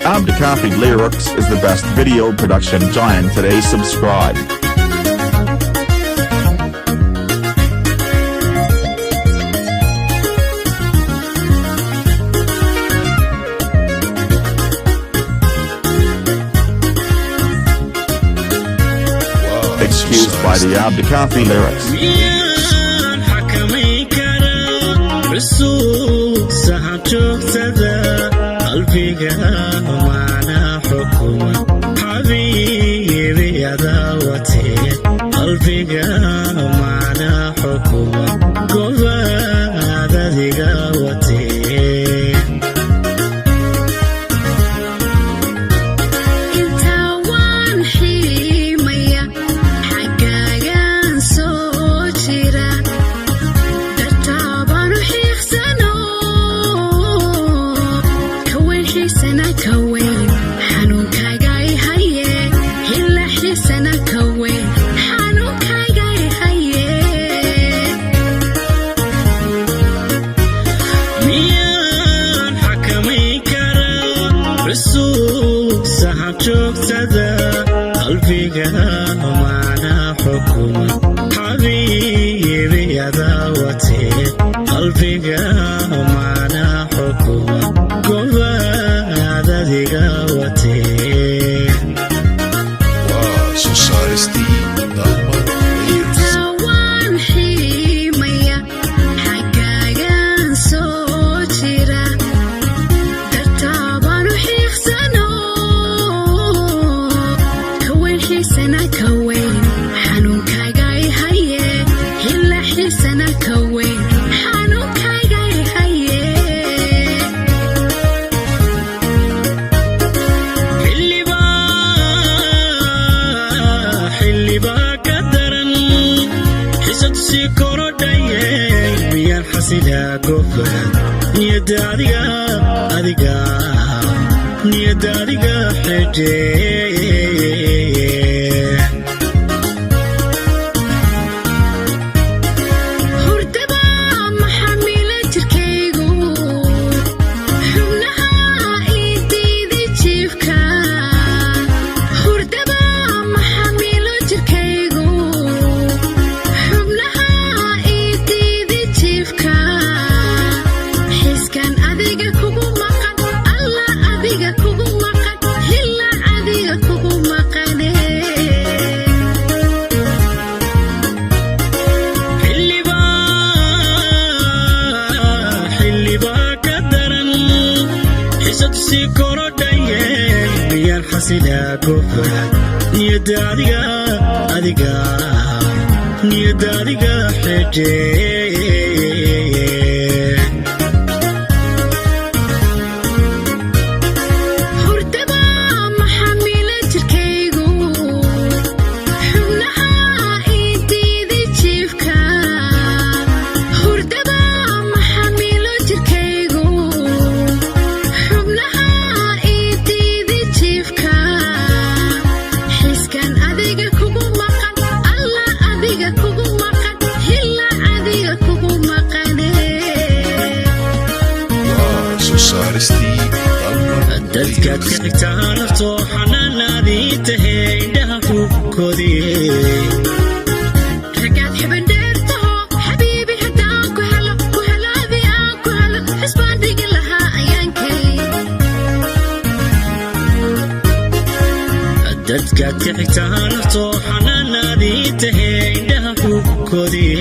Abdikafi Lyrics is the best video production giant today. Subscribe. Excused by the Abdikafi Lyrics. Miyaan xakamayn karaa xusuusaha joogtada qalbiga macnaa xukuma xabiibi adaawatee qalbiga macnaa xukuma gobaad adiga watee. Intaa waan xiimaya xaggaagaan soo jira dartaabaanu xiiqsano kaweyn xiisana kaweyn xanuunkaagay haye hila xiisana kaweyn xanuunkaagay haye. Miyaan xakamayn karaa xusuusaha joogtada qalbiga macnaa xukuma xabiibi adaawatee qalbiga macnaa xukuma gobaad adiga watee. Waa soo saaristii Dalmar Lyrics. Intaa waan xiimaya xaggaagaan soo jira dartaabaanu xiiqsano kaweyn xiisana kaweyn xanuunkaagay haye hila xiisana kaweyn xanuunkaagay haye. Xillibaa ka daran xisadu sii korodhaye miyaan xasilaa gobaad niyadda adiga adiga niyadda adiga xidhe. Hurdaba maxamila jirkaygu xubnaha ii diiday jiifka. Hurdaba maxamilo jirkaygu xubnaha ii diiday jiifka. Xiskan adiga kugu maqan alla adiga kugu maqan hila adiga kugu maqane. Xillibaa ka daran xisadu sii korodhaye miyaan xasilaa gobaad niyadda adiga adiga niyadda adiga xidhe. Hurdaba maxamila jirkaygu xubnaha ii diiday jiifka. Hurdaba maxamilo jirkaygu xubnaha ii diiday jiifka. Xiskan adiga kugu maqan alla adiga kugu maqan hila adiga kugu maqane. Waa soo saaristii Dalmar Dadkaad ka Lyrics. xigtaa naftoo xanaanaadii tahee indhaha ku kodiye. Ragaad xiban dheertaho xabiibi haddaan ku helo ku helaadi aan ku helo xisbaan dhigi lahaa ayaankay. Dadkaad ka xigtaa naftoo xanaanaadii tahee indhaha ku kodiye.